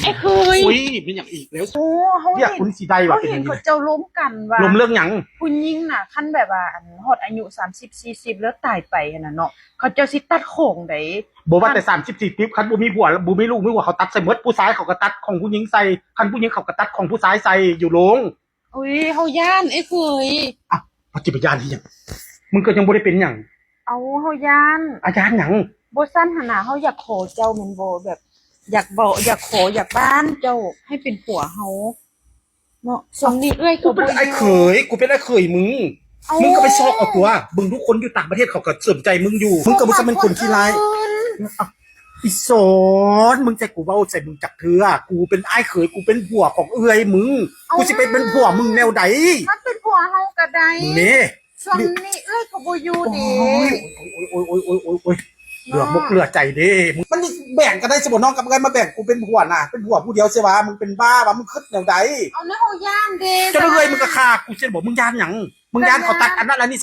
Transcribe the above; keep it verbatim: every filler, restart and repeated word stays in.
ไอ้เคย อุ้ยเป็นอย่างอีกแล้ว โอ้เฮา เรียก เห็น คุณสีได้ เฮา ว่าเป็นอ เห็ ย่าน งนี้ เขาเจ้าล้มกันว่า ลมเรื่องหยัง ผู้หญิงน่ะคันแบบว่าอันฮอดอายุสามสิบสี่สิบแล้วตายไปหั่นน่ะเนาะ เขาเจ้าสิตัดของได๋ บอกว่าแต่สามสิบสี่สิบคันบ่มีผัวบ่มีลูกมีผัวเขาตัดใส่หมดผู้ชายเขาก็ตัดของผู้หญิงใส่คันผู้หญิงเขาก็ตัดของผู้ชายใส่อยู่โรง อุ้ยเฮาย่านไอ้เคย อ่ะปฏิบัติญาณที่ยังมึงก็ยังบ่ได้เป็นหยัง เอาเฮาย่าน อาจารย์หยัง บ่ซั่นหั่นน่ะเฮาอยากขอเจ้าแม่นบ่แบบ อยากบอกอยากขออยากบ้านเจ้าให้เป็นผัวเฮาเนาะช่วงนี้เอื้อย กู ก็ เป็น บ่ ไอ้ อยู่ เขยกูเป็นไอ้เขยมึง เอา มึงก็ไปซอกเอาตัวเบิ่งทุกคนอยู่ต่างประเทศเขาก็สนใจมึงอยู่ มึงก็บ่ใช่เป็นคนขี้ร้าย อีสอนมึงใจกูเว้าใจมึงจักเทื่อกูเป็นอ้ายเขยกูเป็นผัวของเอื้อยมึง เอา กูสิไปเป็นผัวมึงแนวใด มันเป็นผัวเฮาก็ได้ มึงนี่ ช่วงนี้เอื้อยก็บ่อยู่ โอ้ เด้ ยโอ้ยโอ้ยโอ้ยโอ้ยโอ้ยเหลือมกเหลือใจเด้มึงมันแบ่งกันได้สมมติน้องกับเอื้อยมาแบ่งกูเป็นผัวน่ะเป็นผัวผู้เดียวเสียวะมึงเป็นบ้าวะมึงคิดแนวใด เอาแล้วเฮาย่านเด้ จนเอื้อยมึงก็ฆ่ากูเสียบอกมึงย่านหยังมึงย่านเขาตัดอันนั้นอันนี้